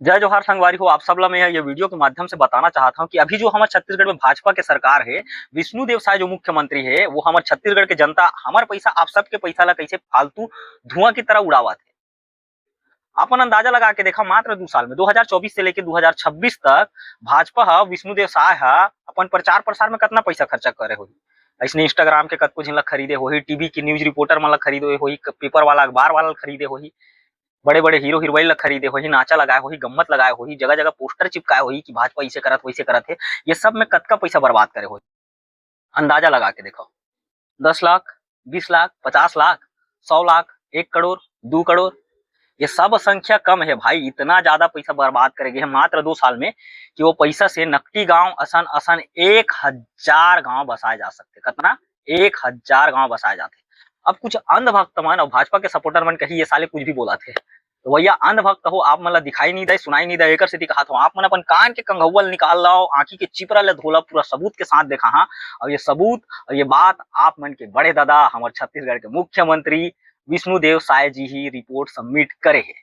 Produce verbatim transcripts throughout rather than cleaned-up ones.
जय जोहार संगवारी हो, आप सब ला मैं ये वीडियो के माध्यम से बताना चाहत हूँ कि अभी जो हमर छत्तीसगढ़ में भाजपा के सरकार है, विष्णुदेव साय जो मुख्यमंत्री है, वो हमर छत्तीसगढ़ के जनता, हमर पैसा, आप सबके पैसा ला कैसे फालतू धुआं की तरह उड़ावत है। अपन अंदाजा लगा के देखा, मात्र दू साल में, दो हज़ार चौबीस से लेके दो हज़ार छब्बीस तक भाजपा ह, विष्णुदेव साय ह अपन प्रचार प्रसार में कितना पैसा खर्चा करे होही। ऐसने Instagram के कतको झिन ला खरीदे होही, टीवी की news reporter मन ला खरीदे होही, क-, paper वाला, अखबार वाला ला खरीदे होही, बड़े-बड़े हीरो हीरोइन ला खरीदे होही, नाचा लगाए होही, गम्मत लगाए होही, जगह-जगह poster चिपकाए होही कि भाजपा इसे करत, वैसे करत हे। ये सब में कतका पैसा बर्बाद करे होही, अंदाजा लगा के देखो, दस लाख, बीस लाख, पचास लाख, सौ लाख, एक करोड़, दो करोड़, ये सब संख्या कम है भाई। इतना ज्यादा पैसा बर्बाद करे गए हैं मात्र दो साल में कि वो पैसा से नकटी गांव असन असन एक हजार गांव बसाए जा सकते। कितना? एक हजार गांव बसाए जाते। अब कुछ अंधभक्त मन और भाजपा के supporter मन कही, "ये साले कुछ भी बोलत हे।" तो भैया, अंधभक्त हो, आप मन ला दिखाई नहीं दे, सुनाई नहीं दे, एकर सेती कहत हो, आप मन अपन कान के कंघौवा ल निकाल लाओ, आंखी के चिपरा ले धोला, पूरा सबूत के साथ देखा हाँ। और ये सबूत और ये बात आप मन के बड़े दादा, हमर छत्तीसगढ़ के मुख्यमंत्री विष्णुदेव साय जी ही report submit करे है।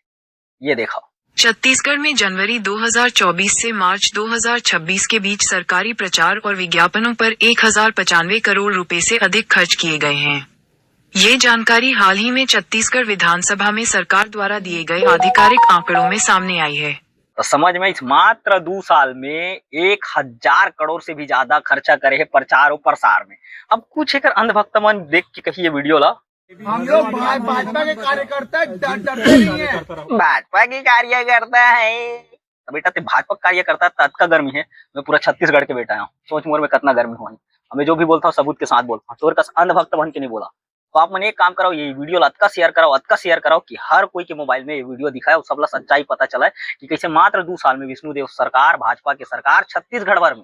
ये देखो। छत्तीसगढ़ में जनवरी दो हज़ार चौबीस से मार्च दो हज़ार छब्बीस के बीच सरकारी प्रचार और विज्ञापनों पर एक हजार पचानवे करोड़ रुपए से अधिक खर्च किए गए हैं। ये जानकारी हाल ही में छत्तीसगढ़ विधानसभा में सरकार द्वारा दिए गए आधिकारिक आंकड़ों में सामने आई है। तो समझ में इस मात्र दो साल में एक हजार करोड़ से भी ज्यादा खर्चा करे है प्रचार और प्रसार में। अब कुछ एकर अंधभक्त मन देख के कहिए वीडियो ला, हम लोग भा-, भाजपा के कार्यकर्ता हैं, डर-, डरते नहीं है। भाजपा के कार्यकर्ता है। तो बेटा, ते भाजपा के कार्यकर्ता, त अतका गर्मी है, मैं पूरा छत्तीसगढ़ के बेटा हूँ, सोच मोर में कितना गर्मी होही। मैं जो भी बोलता हूँ, सबूत के साथ बोलता हूँ, तोर कस अंधभक्त बन के नहीं बोला। तो आप मन एक काम करो, ये वीडियो ला अतका share कराओ, अतका share कराओ कि हर कोई के मोबाइल में ये वीडियो दिखाए और सबला सच्चाई पता चले कि कैसे मात्र दो साल में विष्णुदेव सरकार, भाजपा के सरकार छत्तीसगढ़ भर में,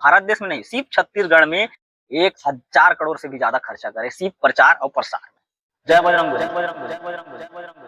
भारत देश में नहीं, सिर्फ छत्तीसगढ़ में एक हजार करोड़ से भी ज्यादा खर्चा करे सिर्फ प्रचार और प्रसार में। जय बजरंग बली।